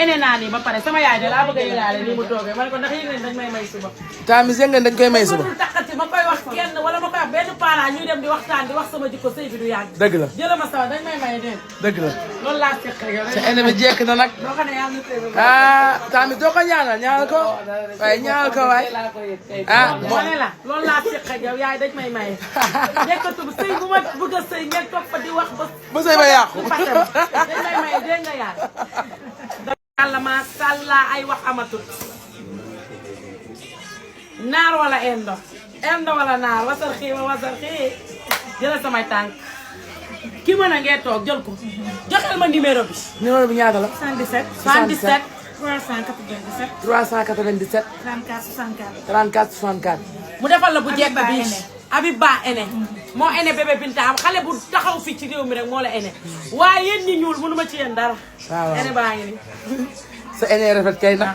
ene naa nii ba pare sama yaay de laa bëgg a yëgaale nii mu toogee ma ne ko ndax yëg nañ dañ may suba. Tamis yëg nañ dañ koy may suba. ma koy wax kenn wala ma koy wax benn parent ñuy dem di waxtaan di wax sama jikko sëy bi du yàgg. dëgg la jëlal ma sama dañ may dégg. dëgg la loolu laa seq ak yow. sa ene bi jekk na nag. doo xam ne yaa ngi Tamis doo ko ñaanal ko. waaye ñaanal ko waay. ma ne la loolu laa seq ak yow yaay dañ may maye. nekkatu sëy bu ma bëgg a sëy ngeen toog fa di wax ba. ba sëy ba yàqu. dañ may maye dégg nga yaay. yàlla macha allah ay wax amatul. naar wala endo wala naar wasar xii jëlal samay tànk ki mën a ngee toog jël ko joxel ma numéro bi. numéro bi ñaata la. 77 397 397 34 64 mu defal la bu jekk bi Habib Ba ene moo ene bébé Binta am xale bu taxaw fii ci réew mi rek moo la ene waaye yéen ñi ñuul mënuma ci yéen dara. waaw ene baa ngi nii. sa ene rafet kay na.